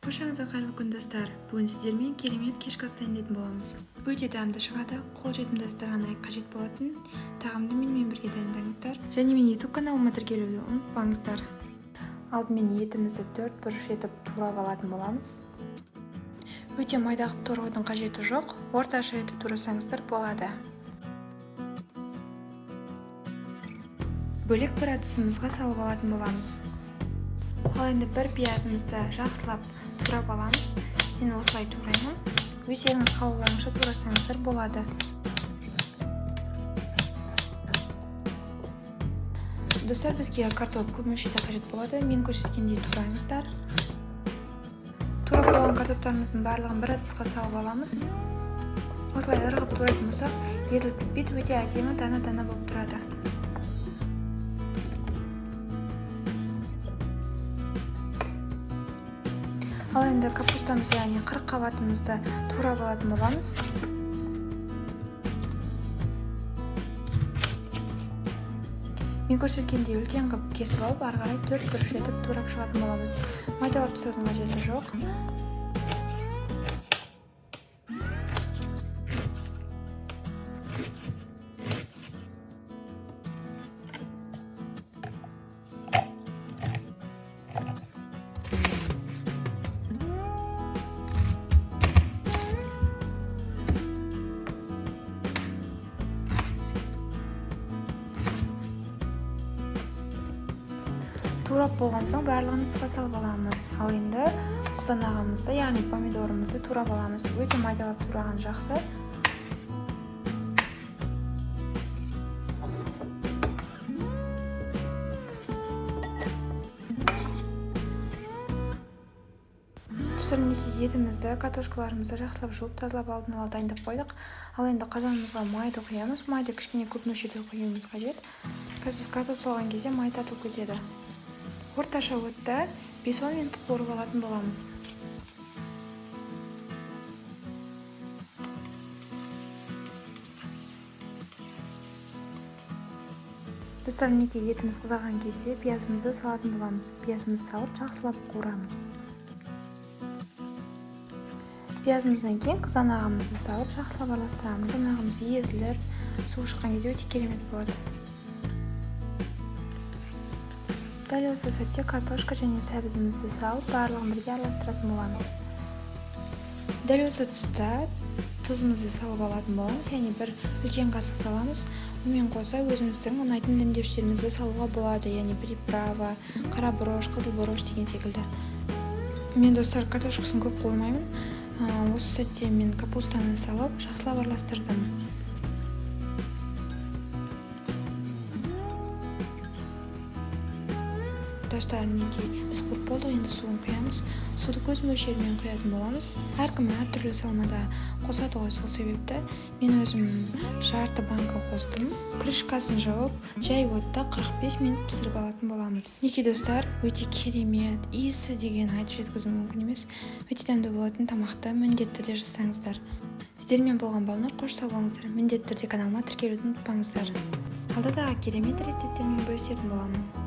Баршаңызға қайырлы күн, достар! Бүгін сіздермен керемет кешкі ас дайындайтын боламыз. Өте дәмді шығады, қолжетімді астар қажет болатын тағамды менімен бірге дайындаңыздар. Және мен YouTube каналыма тіркелуді ұмытпаңыздар. Алдымен етімізді 4 бұрыш етіп турап алатын боламыз. Өте майда қылып тураудың қажеті жоқ, орташа етіп турасаңыздар болады. Бөлек бір ыдысымызға салып алатын боламыз. Ал енді бір пиязымызды жақсылап турап аламыз. Мен осылай тураймын. Өздеріңіз қалауларыңызша турасаңыздар болады. Достар, бізге картоп көп мөлшерде қажет болады. Мен көрсеткендей тураңыздар. Турап болған картоптарымыздың барлығын бір ыдысқа салып аламыз. Осылай ырғып турайтын болсақ, езіліп кетпейді, өте әдемі дана-дана болып тұрады. Ал енді капустамызды, яғни 40 қабатымызды турап алатын боламыз. Мен көрсеткендей үлкен қылып кесіп алып, ары қарай 4 бұрыш етіп турап шығатын боламыз. Майдалап тастаудың қажеті жоқ. Турап болған соң барлығын ыдысқа салып аламыз. Ал енді қызанағымызды, яғни помидорымызды турап аламыз. Өте майдалап тураған жақсы. Достар, мінекей етімізді, картошкаларымызды жақсылап жуып, тазалап алдын ала дайындап қойдық. Ал енді қазанымызға майды құямыз. Майды кішкене көп мөлшерде құюымыз қажет. Қазір біз картоп салған кезде май тартылып кетеді. Орташа отта 5-10 минут қуырып алатын боламыз. Достар, мінекей етіміз қызарған кезде пиязымызды салатын боламыз. Пиязымызды салып жақсылап қуырамыз. Пиязымыздан кейін қызанағымызды салып жақсылап араластырамыз. Қызанағымыз езіліп, суы шыққан кезде өте керемет болады. Дәл осы сәтте картошка және сәбізімізді салып, барлығын бірге араластыратын боламыз. Дәл осы тұста тұзымызды салып алатын боламыз, яғни бір үлкен қасық саламыз. Онымен қоса өзіміздің ұнайтын дәмдеуіштерімізді салуға болады, яғни приправа, қара бұрыш, қызыл бұрыш деген секілді. Мен, достар, картошкасын көп қуырмаймын. Осы сәтте мен капустаны салып, жақсылап араластырдым. Достар, мінекей біз қуырып болдық, енді суын құямыз. Суды көз мөлшерімен құятын боламыз. Әркім әртүрлі салмада қосады ғой, сол себепті мен өзім жарты банка қостым. Крышкасын жауып, жай отта 45 минут пісіріп алатын боламыз. Мінекей, достар, өте керемет, иісі деген айтып жеткізу мүмкін емес. Өте дәмді болатын тамақты міндетті түрде жасаңыздар. Сіздермен болған Балнұр, қош сау болыңыздар. Міндетті түрде каналыма тіркелуді ұмытпаңыздар. Алда дағы керемет рецепттермен бөлісетін боламын.